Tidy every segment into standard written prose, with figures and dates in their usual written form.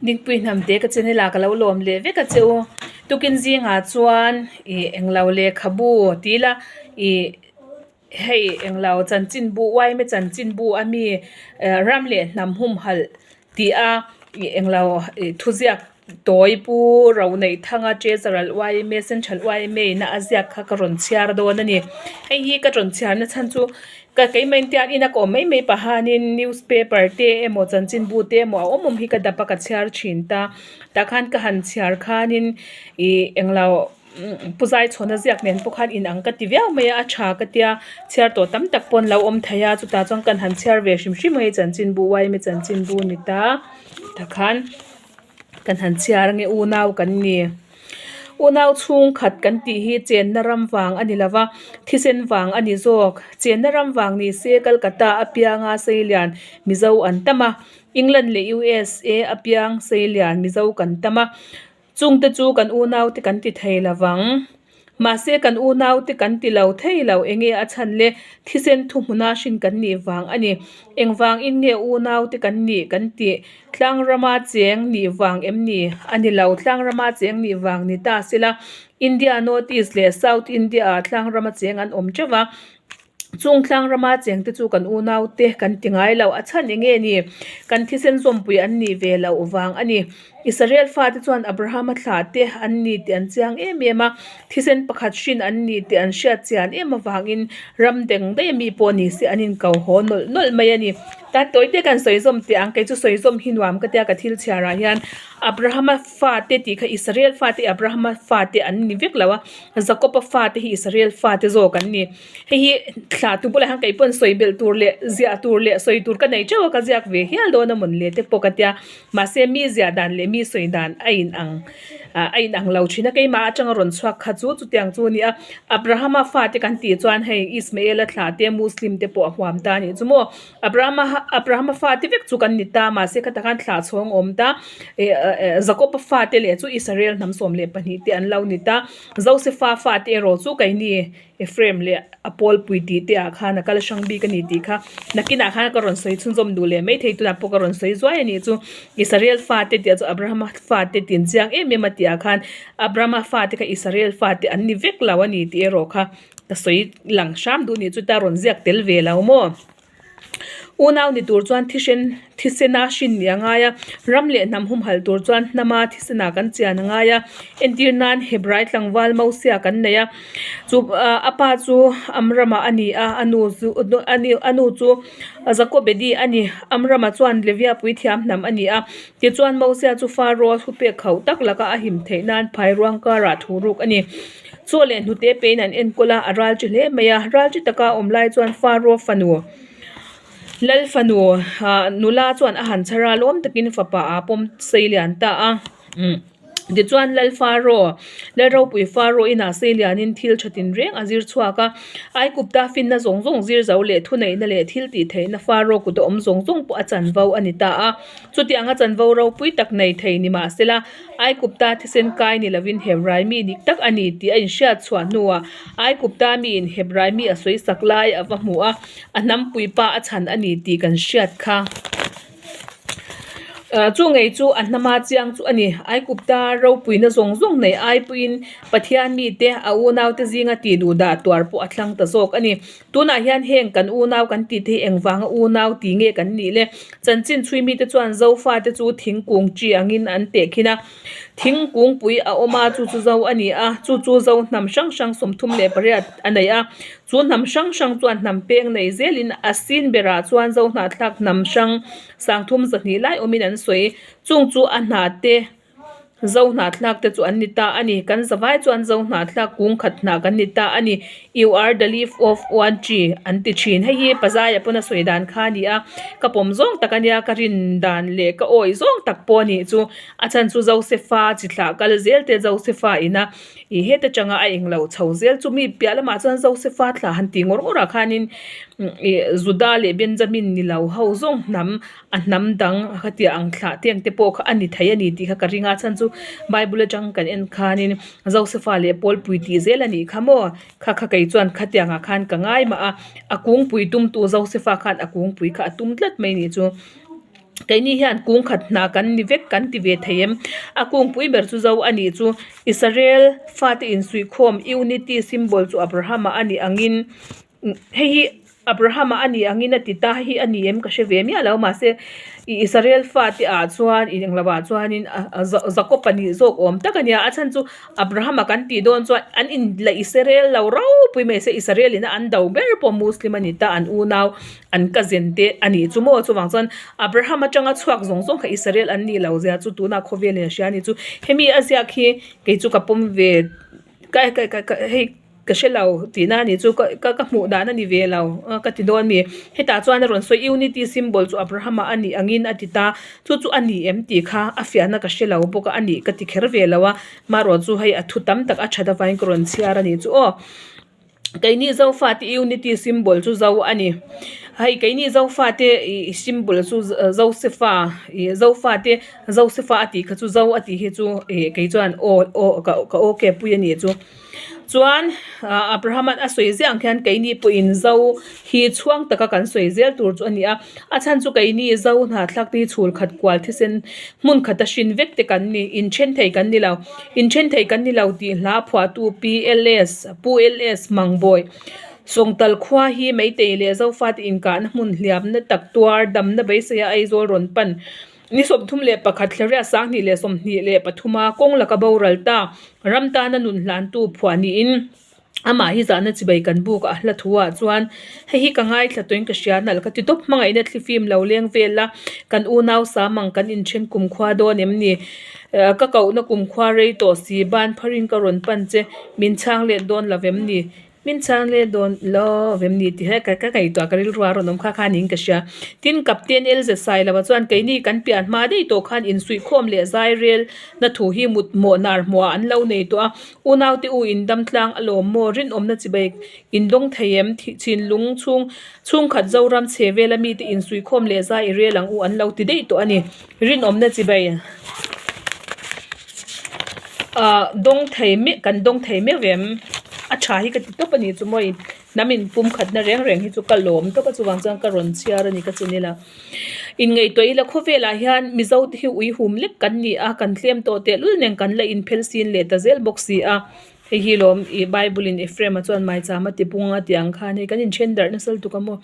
Dingpui hnamte ka channel ah ka lo lawm leh vek a che u. Tukin zingah chuan ih englo lehkhabu ti ila ih hei englo chanchinbu uaime chanchinbu a mi ram leh hnam humhalh tih a ih englo ih thuziak tawi pu ro neih thanga treasurer uaime central uaime in a a ziak kha ka rawn chhiar dawn a ni. Hei hi ka rawn chhiar na chhan chu Ka keimah in tiang ina ka awm mai mai pahanin newspaper te emaw chanchinbu te emaw a awm awm hi ka dap a ka chhiar thin ta tah khan ka han chhiar khanin ih englo pu zaichhawna ziak nen pawh khan inang ka ti viau mai a a tha ka tia chhiar tawh tam tak pawh an lo awm thei a chutah chuan kan han chhiar ve hrim hrim a hei chanchinbu yma chanchinbu ni ta tah khan. Kan han chhiar ange unau kan ni. Unau chhungkhat kan tih hi chenna ram vang a ni lova, thisen vang a ni zawk. Chenna ram vang ni se Calcutta apianga Seilian Mizo an tam a, England leh USA apiang Seilian Mizo kan tam a. Chungte chu kan unaute kan ti thei lovang. Mahse kan unaute kan ti lo thei lo, enge a chhan le? Thisen thuhmuna hrin kan nih vang a ni. Engvangin nge unaute kan nih kan tih? Tlangrama cheng nih vang em ni? A ni lo, tlangrama cheng nih vang ni ta sela, India North East leh South India ah tlangrama cheng an awm teuh va. Chung tlangrama chengte chu kan unaute kan ti ngai lo, a chhan eng nge ni? Kan thisen zawmpui an nih ve loh vang a ni. Israel fate chuan Abrahama thlah te an ni tih an chiang em em a, thisen pakhat hrin an ni tih an hriat chian em avangin ram deng daih ami pawh ni se an inko haw nawlh nawlh mai a ni. Tan tawi te kan sawi zawm teh ang, kei chu sawi zawm hi nuam ka tia ka thil chhiarah hian Abrahama fate tih kha Israel fate Abrahama fate an ni vek lo a, Jakoba fate hi Israel fate zawk an ni. Hei hi thla tu bulah hian kei pawn sawi belh tur leh ziah tur leh sawi tur ka nei teuh a ka ziak ve hial dawn a mawn le te pawh ka tia mahse mi ziah dan leh mi sawi dan a in ang ah a in ang lo thin a keimah atanga rawn chhuak kha chu chutiang chu a ni a Abrahama fate kan tih chuan hei Ismaela thla te Muslim te pawh a huam ta a nih chu maw Abrahama Abrahama fate vek chu kan ni ta mahse khatah khan thlah chhawng a awm ta ih Jakoba fate leh chu Israel hnam 12 te an lo ni ta Josefa fate erawh chu keini Ephraim leh a pawlpui tih te ah khan a kal hrang bik a ni tih kha nakinah khan ka rawn sawi chhunzawm duh leh maithei tunah pawh ka rawn sawi zuai a nih chu Israel fate tih ah chuan Abrahama fate tih an chiang em em a tih ah khan Abrahama fate kha Israel fate an ni vek lo a ni tih erawh kha ka sawi lang hram duh a nih chu ta rawn ziak tel ve lo maw. Unau ni tur chuan thisen thisena hrin nih a ngai a, ram leh hnam humhalh tur chuan hnama thisenah kan chian a ngai a. Entir nan Hebrai tlangval Mosia kan nei a, chu a pa chu Amrama a ni a, a nu chu a nu chu Jakobedi a ni. Amrama chuan Levia puithiam hnam a ni a, tichuan Mosia chu Faro thupek khauh tak laka a him theih nan phairuang karah thu ruk a ni. Chaw leh hnute peiin an enkawl a, a ral chi hle mai a. Ral chi taka a awm lai chuan Faro fanu, Lal fanu nula chuan a han chhar a, lawm takin fapa a pawm sei lian ta a. Tichuan Lal Faro, Lal ropui Faro inah sei lianin thil tha tinreng a zir chhuak a. Aikupta finna zawng zawng zir zo leh thuneihna leh thil tih theihna Faro kuta awm zawng zawng pawh a chanvo a ni ta a. Chutianga chanvo ropui tak nei thei ni mahsela, Aikupta thisen kai ni lovin Hebrai mi dik tak a ni tih a inhriat chhuah hnuah Aikupta miin Hebrai mi a sawi sak lai a va hmu a, a hnampui pa a chhan a ni tih kan hriat kha. Chu ngei chu a hnama chiang chu a ni. Aikupta ropuina zawng zawng nei aipuiin Pathian mite a unaute zinga tih duh dah tuar pawh a thlang ta zawk a ni. Tunah hian heng kan unau kan tih te hi engvanga unau tih nge kan nih le? Chanchin chhui mite chuan Zofa te chu thingkung chi angin an tehkhin a. Thingkungpui a awm a, chu chu Zo a ni a, chu chu Zo hnam hrang hrang 38 a nei a. Chu hnam hrang hrang chuan hnam peng nei zelin a sin berah chuan Zo hnahthlak hnam hrang 32 lai awmin an sawi. Chung chu a hna te. Zo hnahthlak te chu an ni ta a ni. Kan zavai chuan zo hnahthlak kung khat hnah kan ni ta a ni. You are the leaf of one tree an ti thin. Hei hi Pazaia pawn a sawi dan kha a ni a, ka pawm zawng tak a nia, ka rin dan leh ka awih zawng tak pawh a nih chu. A chhan chu Josefa chi thlah kal zel te Josefa ina ih heta tanga a englo chho zel chu mi piah lamah chuan Josefa thlah han tih ngawr ngawrah khanin ih Juda leh Benjamin ni lo ho zawng hnam A hnam dang khatia ang thlah te ang te pawh kha a ni thei a ni tih kha ka ring a chhan chu bible atang kan en khanin Josefa leh Pawlpui tih zel a nih kha maw kha kha kei chuan khatiang ah khan ka ngai mah a a kungpui tumtu Josefa khan a kungpui kha a tum tlat mai a nih chu. Keini hian kung khat hna kan ni vek kan ti ve thei em? A kungpui ber chu zo a nih chu. Israel fate insuihkhawm unity symbol chu Abrahama a nih angin hei hi Abrahama a nih angin a ti ta hi a ni em ka hre ve miah lo mahse ih Israel fate ah chuan ih englo ah chuanin Jacob a nih zawk awm tak a nia a chhan chu Abrahama kan tih dawn chuan an in la Israel lo ropui mai se Israel in a an do ber pawh Muslim a ni ta an unau an cousin te a nih chu maw chuvang chuan Abraham atanga chhuak zawng zawng kha Israel an nih loh zia chu tunah khawvel in a hria a ni chu hemi a ziak hi kei chu ka pawm ve ka ka ka hei ka hre lo tihna a nih chu ka ka ka hmuh dan a ni ve lo a ka ti dawn mi hetah chuan a rawn sawi unity symbol chu Abraham-a a nih angin a ti ta chu chu a ni em tih kha a fiahna ka hre lo bawk a a nih ka ti kher ve lo a marawh chu hei a thu tam tak a that avangin ka rawn chhiar a nih chu aw. Keini Zofate unity symbol chu Zo a ni. Hei keini Zofate ih symbol chu Zosefa ih Zofate Zosefa a tih kha chu Zo a tih hi chu ih kei chuan aw aw ka ka okay pui a nih chu. Chuan ah Abraham a sawi ziah ang khian keini pawhin Zo hi chhuang taka kan sawi zel tur chu a ni a. A chhan chu keini Zo hnathlak te hi chhul khat kual thisen hmun khata hrin vek te kan ni inthen thei kan ni lo. Inthen thei kan ni lo tih hla phuahtu PLS, Pu LS Mangbawi, Sawngtal khua hi Meitei leh Zofate inkahna hmun hliamna tak tuar damna beiseia Aizawl rawn pan ni 31 Thlariat 2023 a kawng laka boral ta ram tana nun hlantu phuah niin Amah hi zahna chibai kan buk a hla thu ah chuan hei hi ka ngaithla tawhin ka hria nalh ka ti tawp hmangaihna thlifim lo leng vel a kan unau sam ang kan inthen kumkhua dawn em ni ka kohna kumkhua rei tawh si ban pharin ka rawn pan che min chhang let dawn lo vem ni min chhang let dawn lo vem ni tih hi ka ngaihtuah ka rilru a rawn awm kha kha niin ka hria tin captain L Z Sailova chuan keini kan pian hma daih tawh khan insuihkhawm leh zai rel na thu hi mut mawh nar hmuah an lo nei tawh a. Unaute u in dam tlang a lawm maw? Rinawmna chibai in dawng thei em? Thinlung chhung chhungkhat Zoram chhe vela mite insuikhawm leh zai i rel ang u an lo ti daih tawh a ni. Rinawmna chibai ah dawng thei mek kan dawng thei meuh em? A tha hi ka ti tawp a ni chu maw hnam in pumkhatna reng reng hi chu ka lawm tawp a chuvang chuan ka rawn chhiar a ni ka channel a. Inngaihtuah ila khawvelah hian Mizo te hi ui hum lek kan ni a, kan tlem tawh tehlul nen kan la inphel sin leh ta zel bawk si a. Hei hi lawm ih Bible in Ephraim-a chuan maicham a ti pung a tih ang khan hei kan inthen darh nasa lutuk a maw.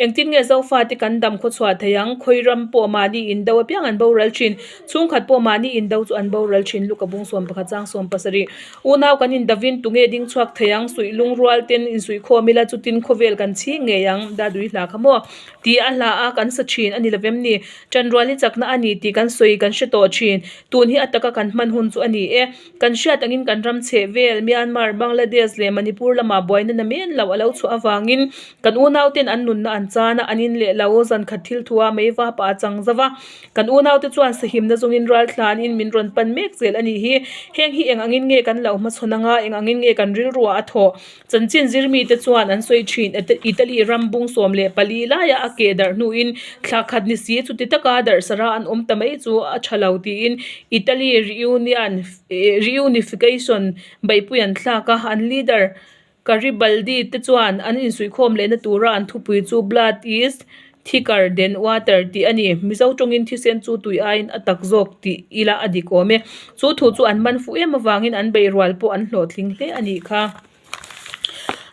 Engtin nge Zofate kan dam khaw chhuah thei ang? Khawi ram pawh mahni indo apiang an boral thin. Chhungkhat pawh mahni indo chu an boral thin. Luka bung 11 chang 17. Unau kan indavin tunge ding chhuak thei ang? Suih lungrual ten insuihkhawm ila chutin khawvel kan chhing ngei ang. Dadui hla kha maw? Tih a hla a kan sa thin a ni lovem ni? Tanrual hi chakna a ni tih kan sawi kan hre tawh thin. Tun hi a taka kan hman hun chu a ni e. Kan hriat angin kan ram chheh vel, Myanmar, Bangladesh leh Manipur lamah buaina na men loh a lo chhuah avangin kan unauten an nunna an chan a, an in leh lo zan khat thil thu a mei va pah a chang zauh a. Kan unaute chuan sahimna zawngin ral thlanin min rawn pan mek zel a nih hi. Heng hi eng angin nge kan lo hmachhawn anga, eng angin nge kan rilruah a thawh? Chanchin zirmite chuan an sawi thin. Italy ram bung 14 laia a keh darh hnuin thla khat ni si chuti taka darhsara an awm ta mai chu a tha lo tiin Italy reunion reunification beihpui an thlak a, an leader Garibaldi te chuan an insuihkhawm lehna tura an thupui chu Blood is Thicker than water tih a ni. Mizo tawngin thisen chu tui aiin a tak zawk tih ila a dik awm e. Chu thu chu an man fuh em avangin an beihrual pawh an hlawhtling hle a nih kha.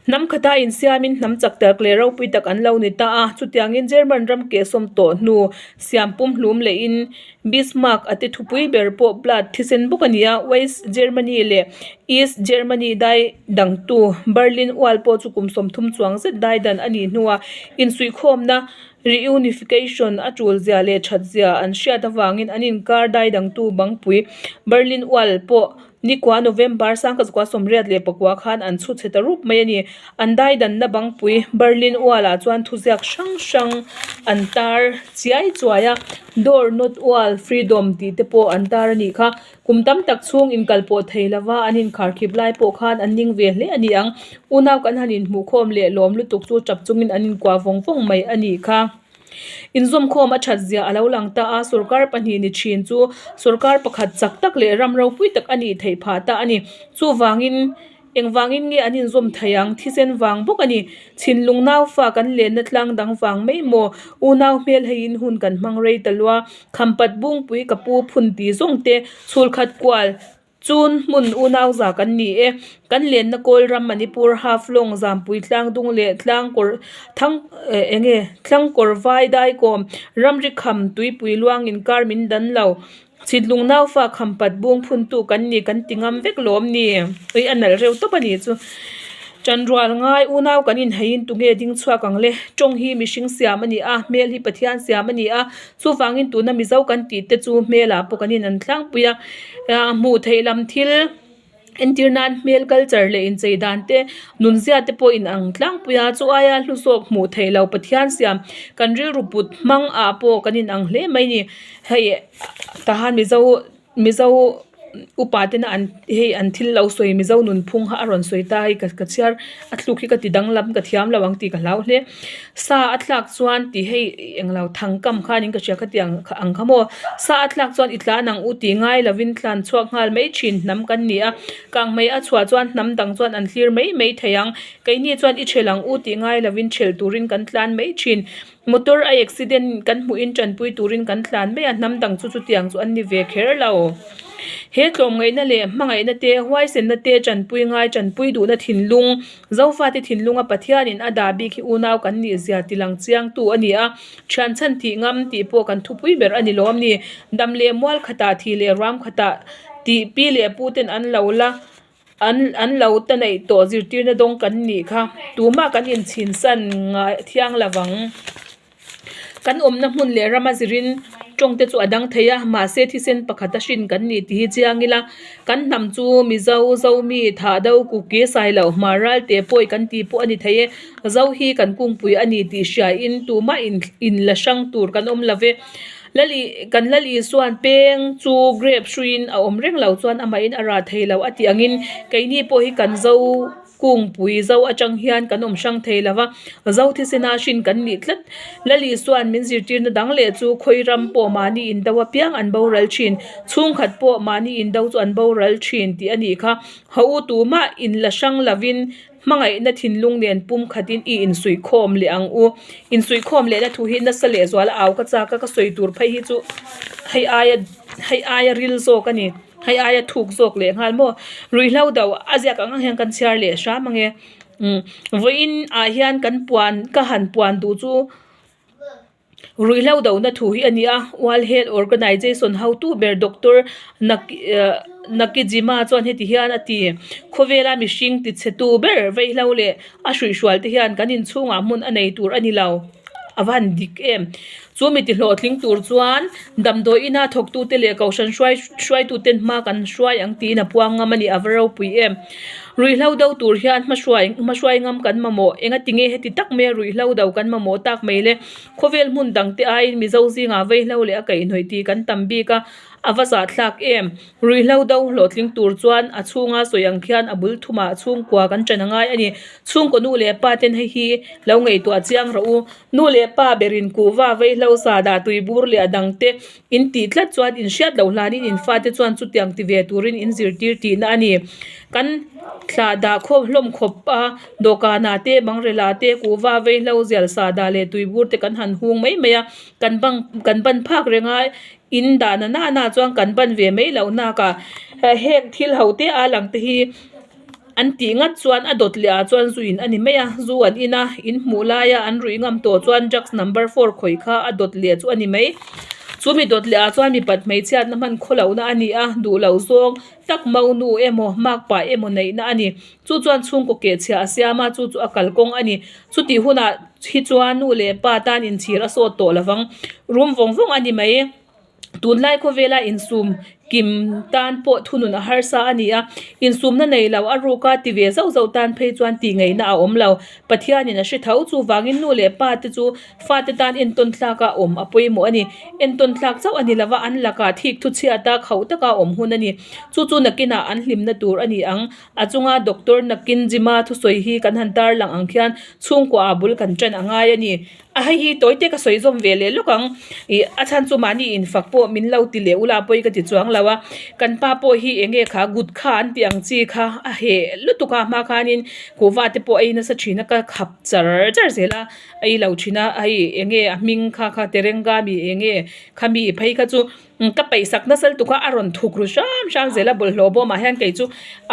Hnam khata insiamin hnam chak tak leh ropui tak an lo ni ta a. Chutiangin German ram kehsawm tawh hnu siam pumhlum lehin Bismarck a ti thupui ber pawh blood thisen bawk a ni a, West Germany leh East Germany dai dangtu Berlin Wall pawh chu kum 30 chuang zet dai dan a nih hnuah insuihkhawmna reunification a tul zia leh that zia an hriat avangin an inkar dai dangtu bangpui Berlin Wall pawh Nikua November 1989 khan an chhu chhe ta rup mai a ni. An dai danna bangpui Berlin Wall-ah chuan thuziak hrang hrang an tar chiai chuai a, Door not wall, freedom tih te pawh an tar a nih kha. Kum tam tak chhung inkal pawh thei lova an inkharkhip lai pawh khan an ning ve hle a ni ang. Unau kan han inhmuhkhawm leh lawm lutuk chu tap chungin an inkuah vawng vawng mai a nih kha. Inzawmkhawm a that zia a lo lang ta a, sorkar pahnih ni thin chu sorkar pakhat chak tak leh ram ropui tak a nih theih phah ta a ni. Chuvangin. Engvangin nge an inzawm thei ang? Thisen vang bawk a ni. Chhinlung naufa kan lenna tlang dang vang mai maw? Unau hmel heiin hun kan hmang rei ta lua. Khampat bungpui ka pu phun ti zawng te, chhulkhat kual chun hmun unau za kan ni e. Kan lenna kawl ram Manipur Haflong Zampui Tlangdung leh Tlangkawr thang eh enge Tlangkawr vai daikawm ramri kham tuipui luang inkar min dan lo. Chhinlung naufa khampat bung phuntu kan ni kan ti ngam vek lawm ni? Ui a nalh reuh tawp a nih chu. Ṭanrual ngai unau kan inheiin tunge ding chhuak ang le? Tawng hi mihring siam a ni a, hmel hi Pathian siam a ni a, chuvangin tuna Mizo kan tih te chu hmelah pawh kan inan tlangpui a, hmuh theih lam thil. Entir nan hmel culture leh inchei dan te, nunzia te pawh in ang tlangpui a, chu aia hlu zawk hmuh theih lo Pathian siam kan rilru put hmang ah pawh kan in ang hle mai ni. Hei tahan Mizo Mizo upa tena an hei an thil lo sawi Mizo nunphung kha a rawn sawi ta hei ka ka chhiar a thluk hi ka ti danglam ka thiam lo ang tih ka hlau hle. Sa a thlak chuan tih hei englo thangkam khanin ka hria khatiang ang kha maw sa a thlak chuan i tlan ang u tih ngai lovin tlan chhuak nghal mai thin hnam kan ni a kangmei a chhuah chuan hnam dang chuan an thlir mai mai thei ang keini chuan i thelh ang u tih ngai lovin thelh turin kan tlan mai thin motor a accident kan hmuhin tanpui turin kan tlan mai a hnam dang chu chutiang chu an ni ve kher lo he tlawmngaihna leh hmangaihna te huaisenna te tanpui ngai tanpui duhna thinlung Zofate thinlunga Pathianin a dah bik hi unau kan nih zia tilang chiangtu a ni a, thian chhan thih ngam tih pawh kan thupui ber a ni lawm ni. Dam leh mual khatah thih leh ruam khatah tih pi leh pu ten an lo la an an lo ta neih tawh zirtirna dawng kan nih kha tumah kan inchhinsan ngai thiang lo vang. Kan awmna hmun leh rama zirin tawng te chu a dang thei a, mahse thisen pakhat a hrin kan nih tih hi chiang ila, kan hnam chu Mizo, Zomi, Thahdo, Kuki, Sailo, Hmar ral te pawi kan tih pawh a ni thei e, Zo hi kan kungpui a ni tih hriain tumah in in la hrang tur kan awm lo ve. Lali kan Lal Isuan peng chu grape hruiin a awm reng lo chuan amahin a rah thei lo a tih angin keini pawh hi kan Zo. Kungpui zo atang hian kan awm hrang thei lo va, zo thisena hrin kan nih tlat. Lali chuan min zirtirna dang leh chu khawi ram pawh mahni indo apiang an boral thin, chhungkhat pawh mahni indo chu an boral thin tih a nih kha. Haw u tumah in la hrang lovin hmangaihna thinlung nen pum khatin i insuihkhawm leh ang u. Insuihkhawm lehna thu hi nasa lehzual a au ka chak a, ka sawi tur phei hi chu hei aia hei aia ril zawk a ni. Hei aia thuk zawk leh nghal maw? Ruihhlo do a ziak ang ang hian kan chhiar leh hram ang e. Umm vawiin ah hian kan puan ka han puan duh chu ruihhlo do na thu hi a ni a, World Health Organization hotu ber Doctor Nakijima chuan heti hian a ti, Khawvela mihring tichhetu ber vaihlo leh a hruihhrual te hian kan inchhungah hmun a nei tur a ni lo. A va han dik em? Chu mi tihlawhtling tur chuan damdawi ina thawktute leh kohhran hruai hruaituten hma kan hruai ang tiin a puang ngam a ni, a va ropui em? Ruihhlo do tur hian hmahruai hmahruai ngam kan mamawh. Engatinge heti tak mai a ruihhlo do kan mamawh tak mai le? Khawvel hmun dangte aiin Mizo zingah vaihlo leh a kaihhnawih tih kan tam bik a, a va zahthlak em? Ruihhlo do hlawhtling tur chuan a chhunga sawi ang khian a bul thumah chhungkua kan ṭan a ngai a ni. Chhungkaw nu leh pa ten hei hi lo ngaihtuah chiang rawh u. Nu leh pa berin kuhva vaihlo sa dah tui bur leh a dang te in tih tlat chuan in hriat loh hlanin in fate chuan chutiang ti ve turin in zirtir tihna a ni. Kan thlah dah khawp hlawm khawp a, dawhkanah te, bangrela te, kuhva vaihlo zial sa dah leh tui bur te kan han hung mai mai a, kan bang kan ban phak reng a. In dahna nana chuan kan ban ve mai loh nakah heng thil ho te a lang te hi an tih ngat chuan a dawt leh ah chuan zu in a ni mai a zu an in a in hmuh laia an ruih ngam tawh chuan drugs number four khawih kha a dawt leh chu a ni mai chumi dawt leh ah chuan mipat hmeichhiatna hman khaw lohna a ni a duh loh zawng tak monu emaw makpa emaw neihna a ni. Chu chuan chhungkaw kehchhia a siam a, chu chu a kalkawng a ni. Chutih hunah hi chuan nu leh pa tan inchhir a sawt tawh lovang. Rum vawng vawng a ni mai. Tunlai khawvela insum kim tan pawh thunun a harsa a ni a, insumna nei lo a ruka ti ve zauh zauh tan phei chuan tih ngaihna a awm lo. Pathianin a hre tho. Chuvangin nu leh pa te chu fate tan entawn tlaka awm a pawimawh a ni. Entawn tlak chauh a ni lova, an lakah thik thu chhiata khauh taka awm hun a ni. Chu chu nakinah an hlimna tur a ni ang. A chunga Doctor Nakinjima thusawi hi kan han tar lang ang khian chhungkua ah bul kan ṭan a ngai a ni. A hei hi tawi te ka sawi zawm ve leh lawk ang. Ih a chhan chu mahni infak pawh min lo ti leh ula pawi ka ti chuang lo. lo a, kan pa pawh hi eng nge kha gutkha an tih ang chi kha a heh lutuk a hma khanin kuhva te pawh a ei nasa thin a ka khap char char zel a a ei lo thin a hei eng nge a hming kha kha terenga mi eng nge khami phei kha chu. Ka peihsak nasa lutuk a, a rawn thuk ru hram hram zel a bawlhhlawh bawmah hian kei chu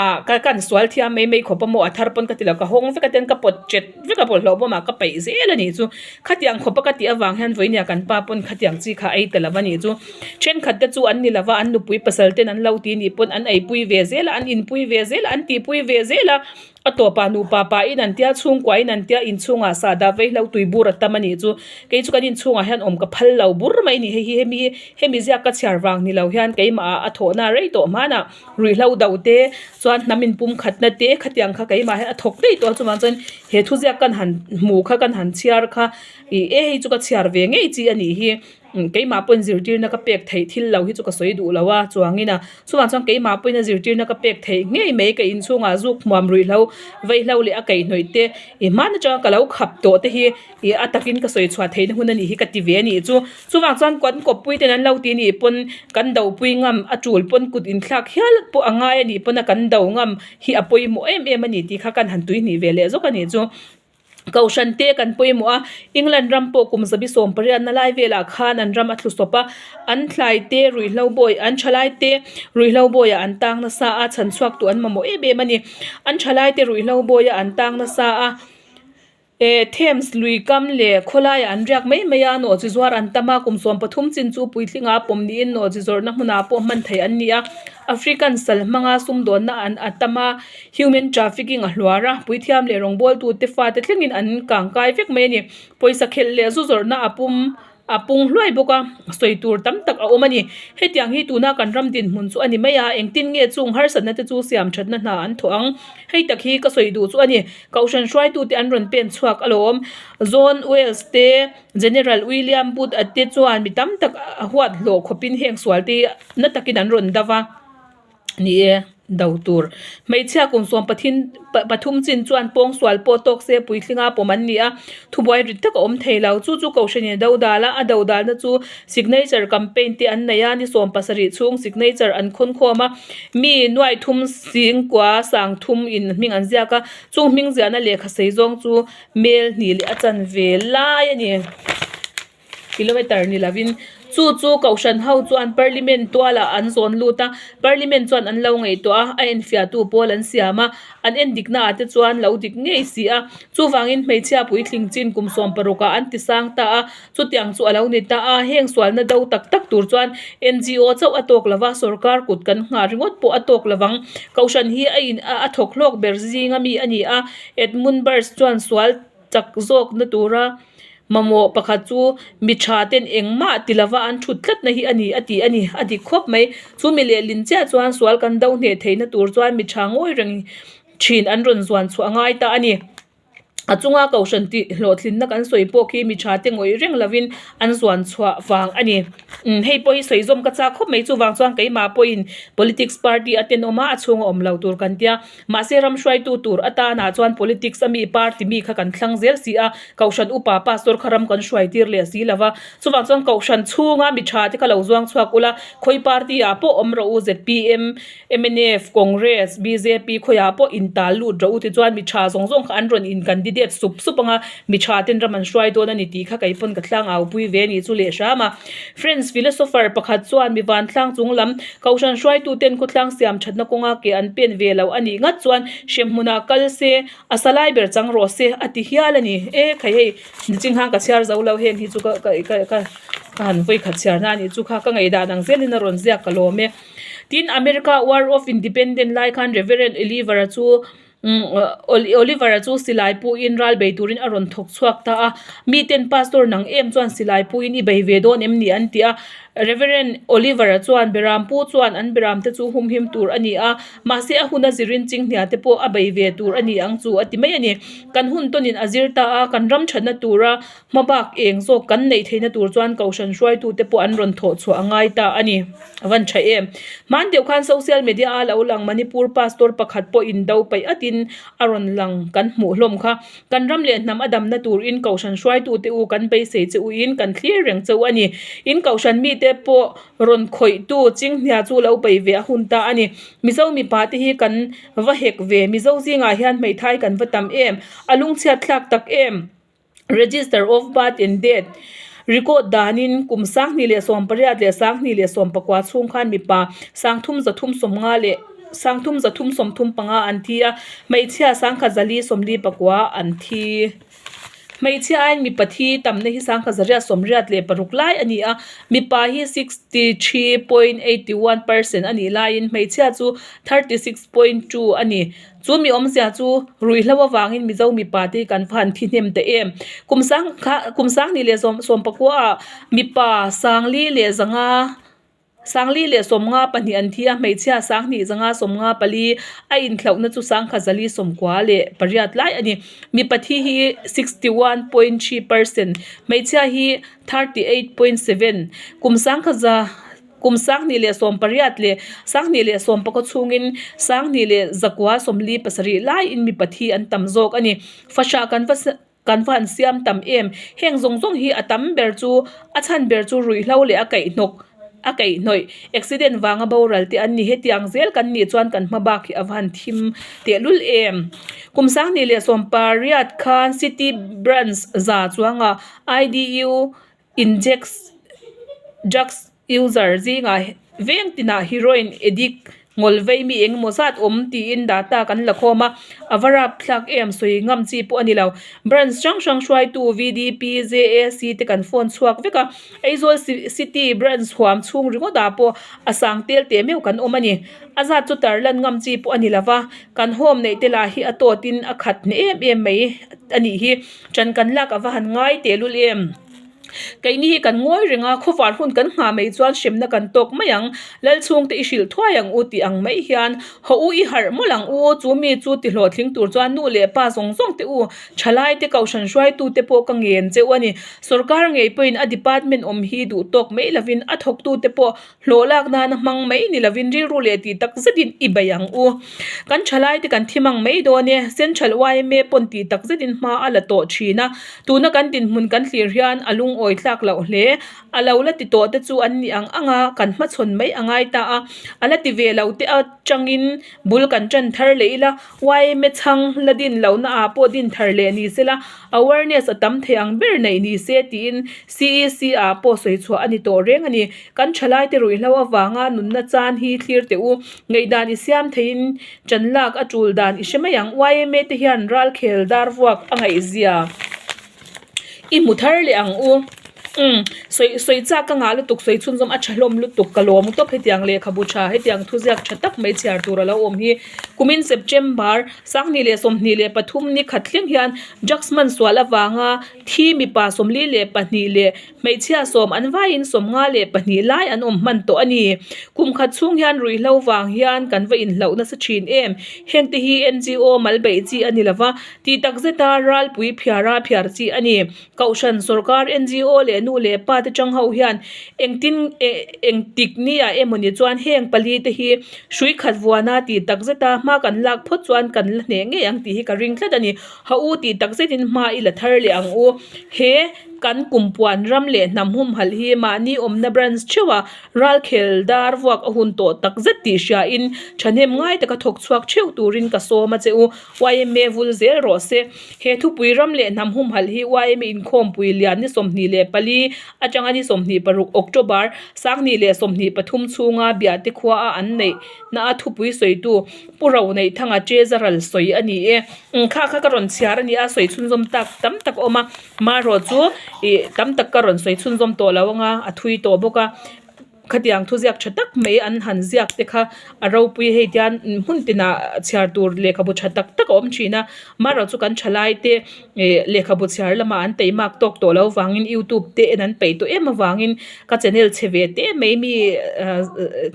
ah ka kan sual thiam mai mai khawp a maw a thar pawn ka ti lo ka hawng vek a ten ka pawt chet vek a bawlhhlawh bawmah ka peih zel a nih chu khatiang khawp a ka tih avang hian vawinia kan pa pawn khatiang chi kha a ei ta lo a nih chu thenkhat te chu an ni lo va an nupui pasal ten an lo ti nih pawn an eipui ve zel a an inpui ve zel a an tihpui ve zel a. A tawpah nupa pa in an tia, chhungkua in an tia, inchhungah sahdah vaihlo tui bur a tam a nih chu. Kei chu kan inchhungah hian awm ka phal lo bur mai a ni. Hei hi hemi hi hemi ziak ka chhiar vang ni lo hian keimah ah a thawhna rei tawh hmanah ruihhlo do te chuan hnam inpum khatna te khatiang kha keimah hian a thawk daih tawh a chuvang chuan he thuziak kan han hmu kha kan han chhiar kha ih e hei chu ka chhiar ve ngei chi a nih hi. Keimah pawhin zirtirna ka pek theih thil lo hi chu ka sawi duh lo a, chuangin a chuvang chuan keimah pawhin a zirtirna ka pek theih ngei mai ka inchhungah zuk hmuam ruihhlo vaihlo leh a kaihhnawih te ih hman atanga ka lo khap tawh te hi ih a takin ka sawi chhuah theihna hun a nih hi ka ti ve a nih chu. Chuvang chuan kan kawppui ten an lo ti nih pawn kan dopui ngam a tul pawn kut inthlak hial pawh a ngai a nih pawn a kan do ngam hi a pawimawh em em a ni tih kha kan han tuihnih ve leh zawk a nih chu. Kohhran te kan pawimawh a, England ram pawh kum zabi sawm pariatna lai velah khan an ram a thlu sawp a, an thlai te ruihhlo bawi an thalai te ruihhlo bawiah an tang nasa a, chhan chhuak tu an mamawh em em a ni. An thalai te ruihhlo bawiah an tang nasa a, eh Thames lui kam leh khawlaiah an riak mai mai a, nawhchi zuar an tam a, kum 13 chin chu puitlinga pawm niin nawhchi zawrhna hmunah pawh hman theih an ni a, African sal hmanga sumdawnna an a tam a. Human trafficking a hluar a, puithiam leh rawngbawltute fate thlengin an kangkai vek mai a ni. Pawisa khelh leh zu zawrhna a pum a pung hluai bawk a, sawi tur tam tak a awm a ni. Hetiang hi tuna kan ram dinhmun chu a ni mai a, engtin nge chung harsatna te chu siam thatna hna an thawh ang? Hei tak hi ka sawi duh chu a ni. Kohhran hruaitute an rawn pen chhuak alawm. John Wells te, General William Booth a te chuan mi tam tak a huat hlawh khawpin heng sual te hi na takin an rawn dava. Ni e, do tur. Hmeichhia kum sawm pathin pathum chin chuan pawngsual pawh tawk se puitlinga pawm an ni a, thubuai rit tak a awm thei lo. Chu chu Kohhranin a do dal a, a do dalna chu signature campaign te an nei a, ni 17 chhung signature an khawn khawm a, mi nuai thum singkua sang thum in hming an ziak a, chung hming ziahna lehkha sei zawng chu mel hnih leh a chanve lai a ni. Kilometre ni lovin chu chu kohhran ho chuan parliament tualah an zawn lut a, parliament chuan an lo ngaihtuah a, a enfiahtu pawl an siam a, an endikna ah te chuan lo dik ngei si a, chuvangin hmeichhia puitling chin kum 16 ah an ti sang ta a, chutiang chu a lo ni ta a, heng sualna do tak tak tur chuan NGO chauh a tawk lova, sorkar kut kan nghah ringawt pawh a tawk lovang, kohhran hi a in a thawk hlawk ber zing ami a ni a, Edmund Burge chuan sual chak zawkna tura mamawh pakhat chu mi tha ten engmah ti lova an thut tlatna hi a ni a tih a ni a dik khawp mai. Chu mi lehlin chiah chuan sual kan do hneh theihna tur chuan mi tha ngawi reng thin an rawn zuan chhuah a ngai ta a ni. A chunga kohhran tih hlawhtlinna kan sawi pawh khi mi tha te ngawih reng lovin an zuan chhuah vang a ni. Umm hei pawh hi sawi zawm ka chak khawp mai chuvang chuan keimah pawhin politics party a tenawm a a chhunga awm lo tur kan tia. Mahse ram hruaitu tur atanah chuan politics a mi party mi kha kan thlang zel si a, Kohhran upa pastor kha ram kan hruai tir leh si lo va. Chuvang chuan Kohhran chhunga mi tha te kha lo zuang chhuak ula, khawi party ah pawh awm rawh u, zpm, mnf, Congress, bjp khawiah pawh in tal lut rawh u tichuan mi tha zawng zawng kha an rawn in candidate sup sup anga mi tha ten ram an hruai dawn a ni tih kha kei pawn ka thlang au pui ve a nih chu leh hram a. French philosopher pakhat chuan mi vantlang chung lam Kohhran hruaituten khawtlang siam thatna kawnga ke an pen ve lo a nih ngat chuan hremhmunah kal se, a sa lai ber chang rawh se a ti hial a ni. E khai hei niching khan ka chhiar zo lo heng hi chu ka ka ka ka ka han vawi khat chhiar na a nih chu kha ka ngaihdan ang zelin a rawn ziak ka lawm e. Tin America War of Independent lai khan Reverend Oliver-a chu Oliver-a chu silai puhin ral bei turin a rawn thawk chhuak ta a, miten Pastor nang em chuan silai puhin i bei ve dawn em ni an ti a. Reverend Oliver-a chuan Beram pu chuan an beram te chu humhim tur a ni a, mahse a hun a zirin chinghnia te pawh a bei ve tur a ni ang chu a ti mai a ni. Kan hun tawnin a zir ta a, kan ram thatna tura Hmabak eng zawk kan neih theihna tur chuan Kohhran hruaitute pawh an rawn thawh chhuah a ngai ta a ni. A van tha em. Hman deuh khan social media a lo lang Manipur pastor pakhat pawh in do paih atin a rawn lang kan hmuh hlawm kha. Kan ram leh hnam a damna turin Kohhran hruaitute u kan beisei che u in kan thlir reng che u a ni. In Kohhran mite. mite pawh rawn khawihtu chinghnia chu lo bei ve a hun ta a ni. Mizo mipa te hi kan va hek ve. Mizo zingah hian hmeithai kan va tam em? A lungchhiat thlak tak em? Register of Birth and Death record danin kum 2018 leh 2019 chhung khan mipa 3335 leh 3335 an thi a, hmeichhia 1449 an thi. Hmeichhia aiin mipa thi tamna hi 1886 lai a ni a, mipa hi 63.81 percent a nih laiin hmeichhia chu 36.2 a ni. Chu mi awmzia chu ruihhlo avangin Mizo mipa te hi kan va han thi hnem ta em. Kum sang kha kum sanghnih leh sawm sawmpakua ah mipa sangli leh zanga 1052 an thi a, hmeichhia 2054 a inthlauhna chu 1098 lai a ni. Mipa thi hi 61.3 percent, hmeichhia hi 38.7. Kum sangkhat za kum 2018 leh 2019 chhungin 2147 laiin mipa thi an tam zawk a ni. Fahrah kan va Kan va han siam tam em? Heng zawng zawng hi a tam ber chu, a chhan ber chu ruihhlo leh a kaihhnawk, a kaihhnawih, accident vanga boral te an ni. Hetiang zel kan nih chuan kan hma bak hi a va han thim tehlul em? Kum 2018 khan City Branch za chuanga IDU injects drugs user zingah veng tinah heroin addict ngawl vei mi eng emaw zat awm tiin data kan la khawm a, a va rap thlak em sawi ngam chi pawh a ni lo. Branch hrang hrang hruaitu VDP, JAC te kan phone chhuak vek a, Aizawl city branch huam chhung ringawt ah pawh a sang tel teh meuh kan awm a ni. A zat chu tarlan ngam chi pawh a ni lo va, kan home neih te lah hi a tawt in a khat hneh em em mai a nih hi. Ṭan kan lak a va han ngai tehlul em. Keini hi kan ngawi reng a, khawvar hun kan nghah mai chuan hremna kan tawk mai ang. Lal chhungte i hrilh thuai ang u tih ang mai hian haw u i harh mawlh ang u. Chu mi chu ti hlawhtling tur chuan nu leh pa zawng zawng te u, thalai te, kohhran hruaitu te pawh ka ngen cheu a ni. Sorkar ngei pawhin a department awm hi duh tawk mai lovin a thawktu te pawh Hlawh lak nana hmang mai ni lovin rilru leh tih tak zetin i bei ang u. Kan thalaite kan thim ang mai dawn e. Central yma pawn tih tak zetin hma a la tawh thin a. Tuna kan dinhmun kan thlir hian a lungawi tlak loh hle. A lo la ti tawh te chu an ni ang ang a, kan hmachhawn mai a ngai ta a. A la ti ve lo te atangin bul kan tan thar leh ila, yma chhang la din lohna ah pawh din thar leh ni sela, awareness a tam thei ang ber neih ni se tiin CEC ah pawh sawi chhuah a ni tawh reng a ni. Kan thalaite ruihhlo avanga nunna chan hi thlir teh u. Ngaihdan i siam theiin ṭan lak a ṭul dan i hre mai ang. Yma te hian ralkhel dar vuak a ngaihzia i hmu thar leh ang u. Umm sawi sawi chak ka ngah lutuk sawi chhunzawm a tha hlawm lutuk ka lawm tawp hetiang lehkhabu tha hetiang thuziak tha tak mai chhiar tur a lo awm hi. Kumin September 2023 ni khat thleng hian drugs hman sual avanga thi mipa 42 leh Hmeichhia sawm an vaiin 52 lai an awm hman tawh a ni. Kum khat chhung hian ruihhlo vang hian kan va inhlauh nasa thin em? Hengte hi NGO mal beih chi a ni lova, tih tak zeta ralpui phiara phiar chi a ni. Kohhran, sorkar, NGO leh nu leh pa te chang ho hian engtin engtik nia emawni chuan heng pali te hi hrui khat vuana tih tak zeta hma kan lak phawt chuan kan la hneh ngei ang tih hi ka ring tlat a ni. Ha u tih tak zetin hma i la thar leh ang u. He. Kan kumpuan ram leh hnam humhalh hi mahni awmna branch theuha ralkhel dar vuak a hun tawh tak zet tih hriain thahnem ngai taka thawk chhuak theuh turin ka sawm a che u. Yma vul zel rawh se. He thupui ram leh hnam humhalh hi yma inkhawmpui lian ni 24 atanga ni 26 October 2023 chhunga Biate khua a an neih na a thupui sawitu Pu Roneihthanga Treasurer sawi a ni e. Kha kha ka rawn chhiar a ni a, sawi chhunzawm tak tam tak a awm a. Marawh chu ih tam tak ka rawn sawi chhunzawm tawh lo ang a, a thui tawh bawk a. Khatiang thuziak tha tak mai an han ziak te kha a ropui hei tian hmun tinah chhiar tur lehkhabu tha tak tak a awm thin a. Marawh chu kan thalai te ih lehkhabu chhiar lamah an teimak tawk tawh lo vangin youtube te en an peih tawh em avangin ka channel chhe ve te mai mi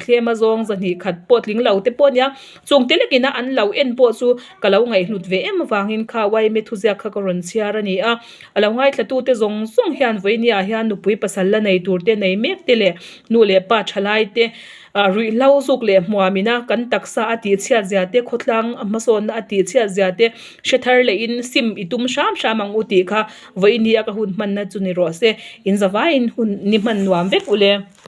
thlem a zawng zahnih khat pawh tling lo te pawh a nia. Chung te lekin a an lo en pawh chu ka lo ngaihhlut ve em avangin kha yma thuziak kha ka rawn chhiar a ni a. A lo ngaithlatute zawng zawng hian vawinia hian nupui pasal la nei tur te nei mek te leh nu leh pa thalai te ruihhlo zuk leh hmuamina kan taksa a tihchhiat zia te khawtlang a hmasawnna a tihchhiat zia te hre thar lehin sim i tum hram hram ang u tih kha vawinia ka hun hmanna chu ni rawh se. Inzavaiin hun ni hman nuam vek ule.